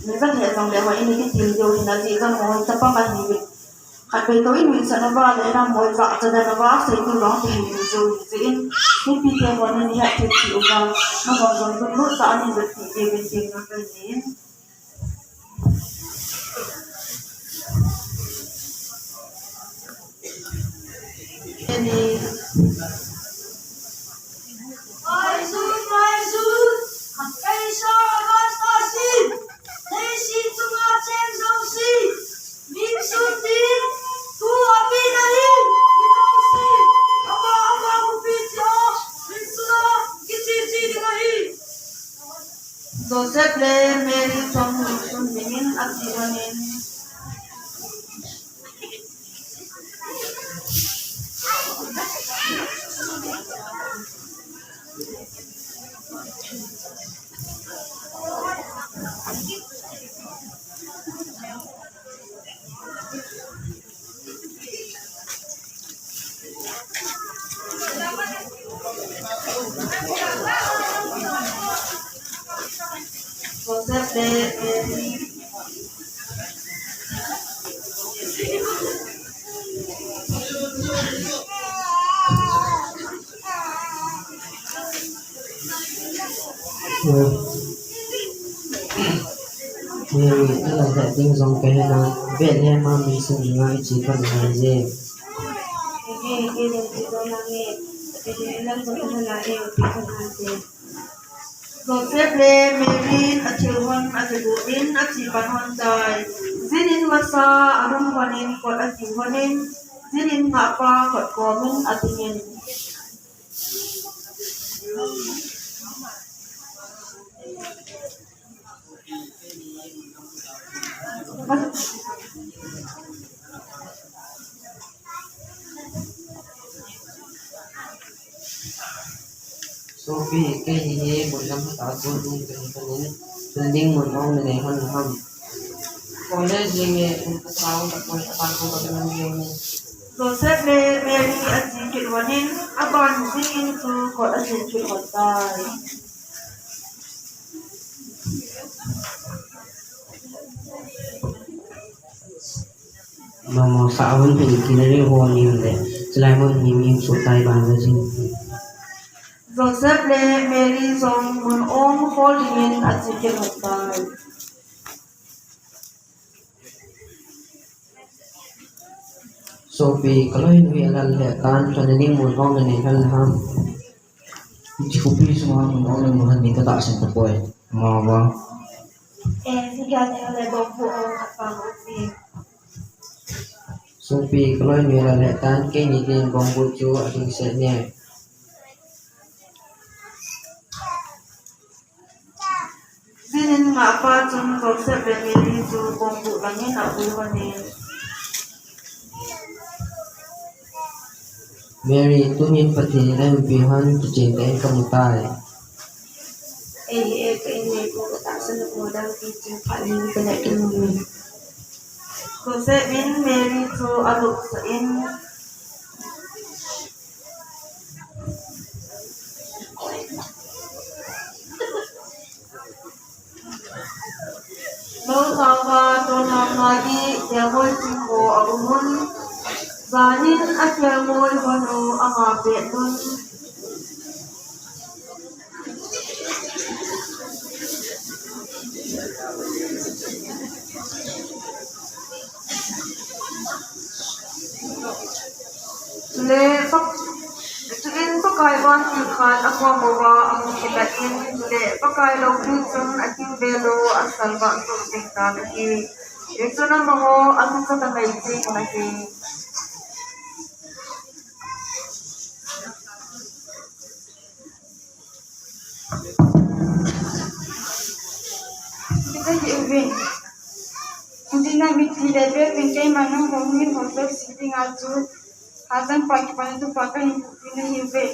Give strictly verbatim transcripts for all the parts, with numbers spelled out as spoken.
Ni jat he jong le hoi in i kitil diu hin ajeh jong hoi chapang ahi. Khatvei tou in min sa na va le na moi ja cha da na va sei tu long ti hi min jo hi jeh in. Mipi te hon ni ha thei ti u va. Na hon jong tu lu sa ni jat ti ke bin ti na ka ni. Ni. Vai su, vai su, kei sa va ta si, nei si chunga chen jong si, min sun ti, tu a pi na hi, mi jong si, ama, ama ku pi ti o, min sun a, ki ti ti di ka hi. Joseph le Mary chom hun sun dingin a ti lhonin. Joseph le Mary. Mary, ala he ding jong ka he na, Bethlehem a min sun dinga i chi kha ngai je. Joseph le Mary in a thil hon a kibu in a chi pan hon tai. Jin in masa a hung hon in kot a ti hon in, jin in ngah pa kot kom in a ding in. Sopi, kei hi hi mun lam ta chu ding kei hi kanin, tun ding mun ong na nei hon ham. College jing e, um ka sao ta koi ta ko ka nan jing e. Joseph le Mary a chi kit hon in, a ban jing in chu kot a chi kit hon tai. Mama sa hun pe ki na ri ho ni le, chulai mun ni mi su tai ban le jing. Joseph le Mary jong mun ong hol dingin a chi kit hon tai. Sopi, ka loi nu hi a lal le tan, tun a ding mun ong na nei hon ham. Hiche khopi sunga mun ong na nei hon ding ka tahsan tapoi. Mama. Eh, si ka ne le bong bu ong ka pa ong si. Sopi, ka loi nu hi a lal le tan, keini din bong bu chu a ding se ne. Jin in ngah pa chun Joseph le Mary chu bong bu bang in a pui hon in. Mary, tunin Pathen in a umpi hon kiching tah in ka mu tai. Ei, ei, ka in nei ko ka tahsan na ko dang ti chu pha ni ka le ki mu. Joseph in Mary chu a lupsah in. Lou tava tona ngai, ya hoi ti ko a umun. Janin a kiamoi hon u ama pet nun. Le Pak-, chuin Pakai vantil khan a khom uva a hung kilah in, le Pakai loupi chun a kin ve lou a salvah suh ding tan ahi. Hichun amaho a kicha ta ngai ding ahi. Kita hi uvin. Intina miti le pe pin keima nangho hi ho pe si dinga chu. Hazan pa ki pa tu pa ka hin pu pin hi uve.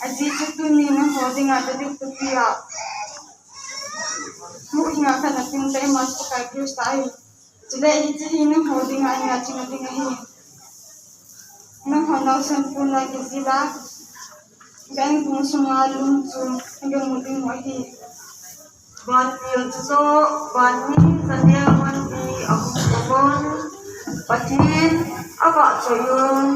Aji chu tuni nangho dinga ta dik tu pia. Mu hinga ka na tin te ma su kai Krista hi. Chule hiche hi nangho dinga hinga ching a ding ahi. Nangho naosen pun la kijil a, ka inbung sunga lum chu namu ding u ahi. Vantil chu jo, van ni, jan Pathen avahchoi un.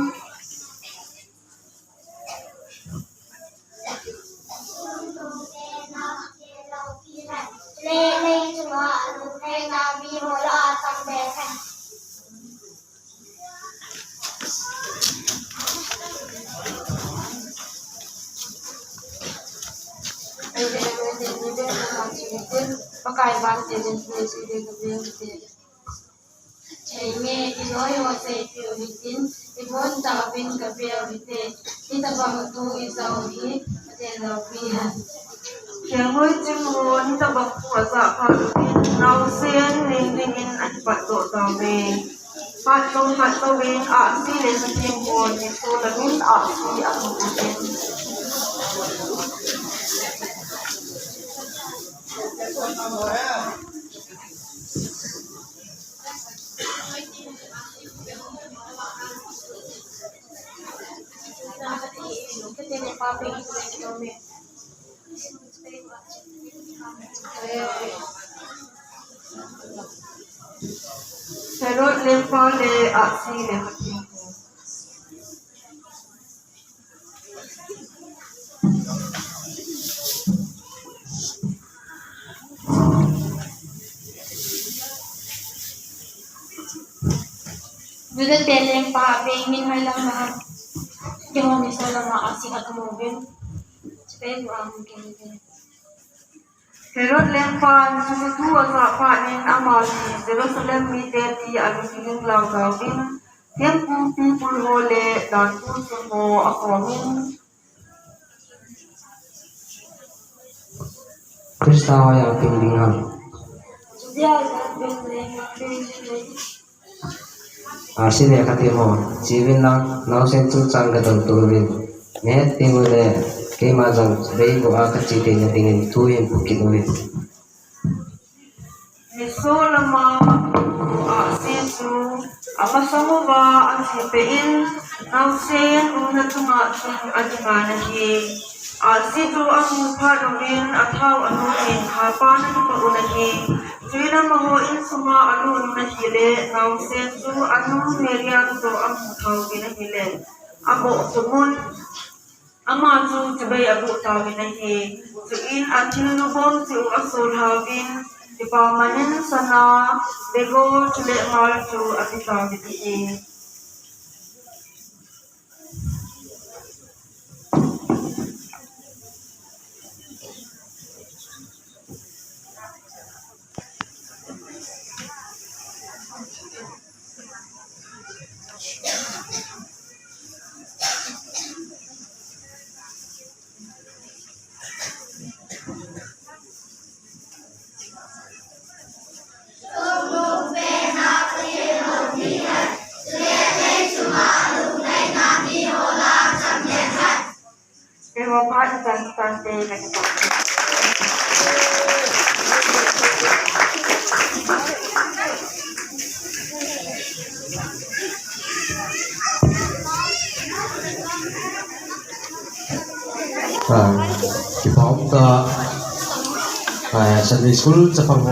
Pakai vante din, Theinge, iloi ho seipeh u hitin, ibon tauvin kapeh u hite, hitobang thu ijah u hi, Pathen loupi hen. Khelngoi ching ho, hitobang thu ajah phat uvin, naosen ling dingin ahin patdoh tauve. Phat chom phat chom in, ahsi le khatheng hon, nisolam in ahsi amu uvin. Herod lengpa le ahsi le khatheng. Juda te lengpa veng min hoi lam na. Keiho nisolam a ahsi khat kamu uvin. Chupet u amu kei uvin. Herod lengpan Jesu thu ajah phat in amani Jerusalem mite ti alungin alau tauvin, thempu pipul ho le danpu ching ho akhomin, Christa hoiya peng ding ham? Judea leng peng ding ham? Ahsi le khatheng ho, cheuvin lang, naosen chungchang gadon to uvin. Nahet teng uleh, keima jong veiboh a kache theina dingin thu hin pukit uvin. Nisolam a ahsi chu amasang uva achepeh in, naosen umna chunga chun ading in ahi. Ahsi chu amu phat uvin athao anom in, hapa ana kipah un ahi. Chuin amaho insunga alut un ahile, naosen chu anu Maria toh amu thauvin ahile, aboh tumun, ama chu chibai aboh tauvin ahi. Chuin athil nu bom cheh u asolhauvin, kipaman in sana, bego chule mal chu ape tauvin ahi. Keiho phat chan chan te na kipah. Ah, kipah um ta, ah, Sunday school chapang ho.